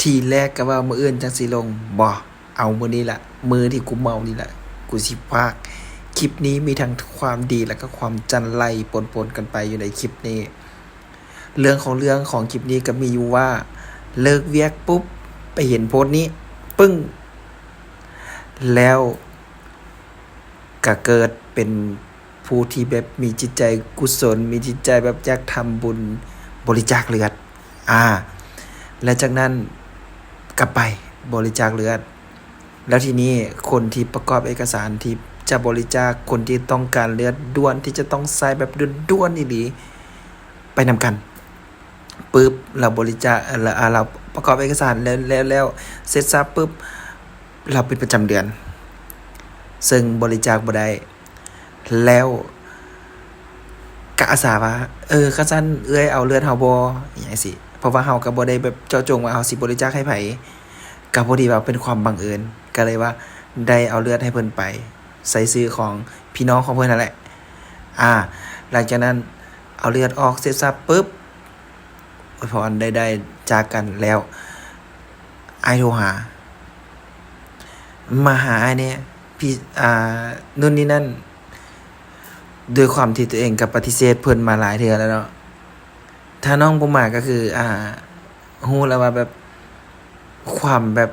ທີແລກກໍວ່າມື້ອື່ນຈັ່ງຊິລົງ. ບໍ່, ເອົາມື້ນີ້ລະ, ມື້ທີ່ກູເມົານີ້ລະ ກູຊິພາກ. ຄລິບນີ້ມີທັງຄວາມດີ ແລະກໍຄວາມຈັນໄລປົນໆກັນໄປຢູ່ໃນຄລິບນີ້. ເລື່ອງຂອງເລື່ອງຂອງຄລິບນີ້ກໍມີຢູ່ວ່າ ເລີກວຽກປຸບ ໄປເຫັນໂພສນີ້ ປຶ້ງ ແລ້ວກໍເກີດເປັນຜູ້ທີ່ແບບມີຈິດໃຈກຸສົນ ມີຈິດໃຈແບບຢາກທຳບຸນ ບໍລິຈາກເລືອດ ອາ ແລະຈາກນັ້ນກໍໄປບໍລິຈາກເລືອດ. ແລ້ວທີນີ້ຄົນທີ່ປະກອບເອກະສານທີ່ຈະບໍລິຈາກ ຄົນທີ່ຕ້ອງການເລືອດດ່ວນ ທີ່ຈະຕ້ອງໃຊ້ແບບດ່ວນໆອີ່ຫຼີ ໄປນຳກັນປຶບ ລາວບໍລິຈາກ ລາວ ລາວປະກອບເອກະສານແລ້ວ ແລ້ວ ແລ້ວເສັດສັບປຶບ ລາວເປັນປະຈຳເດືອນ ເຊິ່ງບໍລິຈາກບໍ່ໄດ້. ແລ້ວກະອາສາວ່າ ເອີ ຄັນຊັ້ນເອື້ອຍເອົາເລືອດເຮົາບໍ່ ອີຫຍັງຊີ້ ເພາະວ່າເຮົາກໍບໍ່ໄດ້ແບບເຈາະຈົງວ່າເຮົາຊິບໍລິຈາກໃຫ້ໃຜ ກໍພໍດີວ່າເປັນຄວາມບັງເອີນ ກໍເລີຍວ່າໄດ້ເອົາເລືອດໃຫ້ເພິ່ນໄປ ໃສ່ຊື່ຂອງພີ່ນ້ອງຂອງເພິ່ນຫັ້ນແຫຼະ. ອາ ຫຼັງຈາກນັ້ນເອົາເລືອດອອກເສັດສັບປຶບ ອວຍພອນໄດ້ ໄດ້ຈາກກັນແລ້ວ ອ້າຍໂທຫາ ມາຫາອ້າຍແດ່ ພີ່ ອ່າ ໂນ່ນນີ້ນັ້ນ. ດ້ວຍຄວາມທີ່ຕົວເອງກໍປະຕິເສດເພິ່ນມາຫຼາຍເທື່ອແລ້ວເນາະ ຖ້ານ້ອງບໍ່ມາກໍຄື ອ່າ ຮູ້ແລ້ວວ່າແບບ ຄວາມແບບ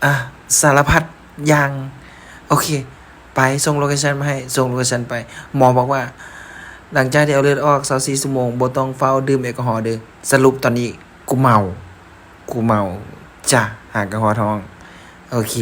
ອ່າ ສາລະພັດຢ່າງ. ໂອເຄ ໄປ ສົ່ງໂລເຄຊັນມາໃຫ້ ສົ່ງໂລເຄຊັນໄປ. ໝໍບອກວ່າ ຫຼັງຈາກທີ່ເອົາເລືອດອອກຊາວສີ່ຊົ່ວໂມງ ບໍ່ຕ້ອງຟ້າວດື່ມແອລກໍຮໍເດີ. ສະຫຼຸບຕອນນີ້ກູເມົາ ກູເມົາ ຈ້າ ຫາກໍຮອດຫ້ອງ. ໂອເຄ